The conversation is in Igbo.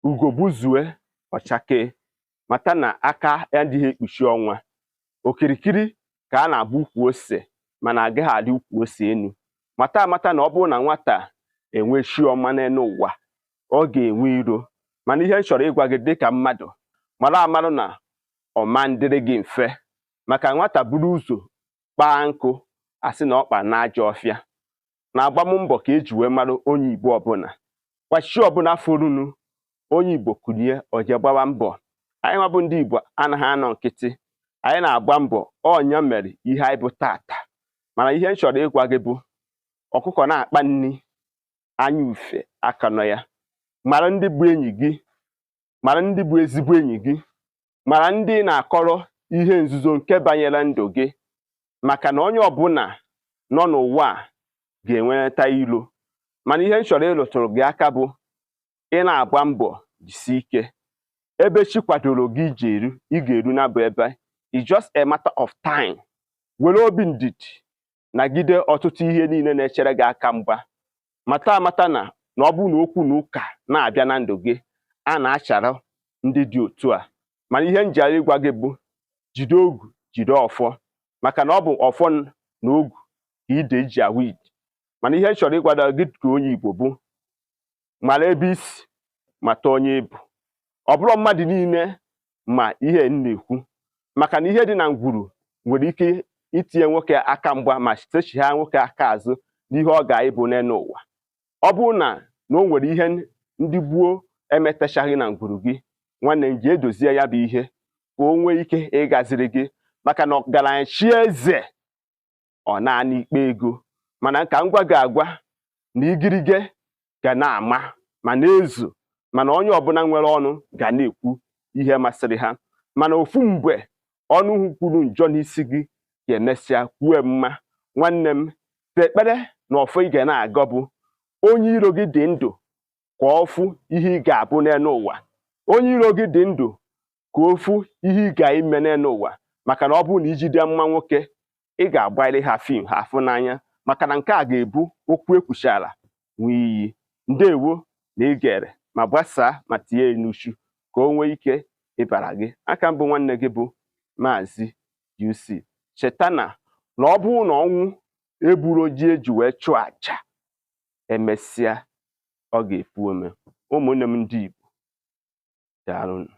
Ugo gbuzue ọchakee, mata na aka adịghị ekpuchi ọnwa. Okirikiri ka a na-agba ukwu ose, mana agaghị adị ukwu ose enu. Mata amata na ọ bụrụ na nwata enwe chi ọma n'elu ụwa, ọ ga-enwe iro. Mana ihe m chọrọ ịgwa gị dịka mmadụ, mara amarụ na ọma ndịrị gị mfe, maka nwata buru ụzọ kpaa nkụ, asị na ọkpa n'ajọ ọfịa. Na agbam mbọ ka eji wee mara onye Igbo ọbụla, kwachi ọbụla forunu onye Igbo kunie oje gbawa mbọ. Anyị nwa bụ ndị Igbo anaghị anọ nkịtị, anyị na-agba mbọ. Ọnya mere ihe anyị bụ tata. Mana ihe m chọrọ ịgwa gị bụ, ọkụkọ na-akpa nri, anya ufe aka nọ ya. Mara ndị bụ enyi gị, mara ndị bụ ezigbo enyi gị, mara ndị na-akọrọ ihe nzuzo nke banyere ndụ gị, maka na onye ọbụla nọ n'ụwa a ga-enweta ilo. Mana ihe m chọrọ ịlụtụrụ gị aka bụ, ị na-agba mbọ, jisie ike. Ebe chi kwadoro gị iji eru, ị ga-eru na bụ ebe. It's just a matter of time. Were obi ndidi nagide ọtụtụ ihe niile na-echere gị aka mgba. Mata amata na ọ bụrụ na okwu na ụka na-abịa na ndụ gị, a na-achara ndị dị otu a. Mana ihe m ji ịgwa gị bụ, jide ogu, jide ọfọ, maka na ọ bụ ọfọ na ogu ka ide ji awụ ide. Mana ihe m chọrọ ịgwado gị ka onye Igbo bụ, mara ebe isi, mata onye ịbụ. Ọ bụrụ mmadụ niile ma ihe m na-ekwu, maka na ihe dị na ngwuru nwere ike itinye nwoke aka mgba ma sechigha nwoke aka azụ n'ihe ọ ga-ịbụ n'elu ụwa. Ọ bụrụ na o nwere ihe ndị gboo emetachaghị na ngwuru gị, nwanne m, ji edozie ya bụ ihe ka o nwee ike ịgaziri gị, maka na ọgaranya chi eze ọ naanị ikpe ego. Mana ka m gwa gị agwa na igirige ga na-ama ma na-ezu, mana onye ọbụla nwere ọnụ ga na-ekwu ihe masịrị ha. Mana ofu mgbe ọnụ kwuru njọ n'isi gị ga-emesịa kwue mma. Nwanne m, kpee ekpere na ọfọ ị ga na-agọ bụ, onye iro gị dị ndụ ka ọ fụ ihe ị ga-abụ n'elu ụwa, onye iro gị dị ndụ ka o fụ ihe ị ga-eme n'elu ụwa. Maka na ọ bụrụ na ijide mma nwoke, ị ga-agbali ha fim ha afụ n'anya, maka na nke a ga-ebu okwu ekwuchara nwee iyi. Ndewo na igere ma gbasaa ma tinye ya n'uchu ka o nwee ike ịbara gị aka. Mbụ nwanne gị bụ Maazị UC. Cheta na ọ bụrụ na ọnwụ egburu ji eji wee chụọ àjà, emesịa ọ ga-epu ome. Ụmụnne m ndị Igbo, daalụnụ.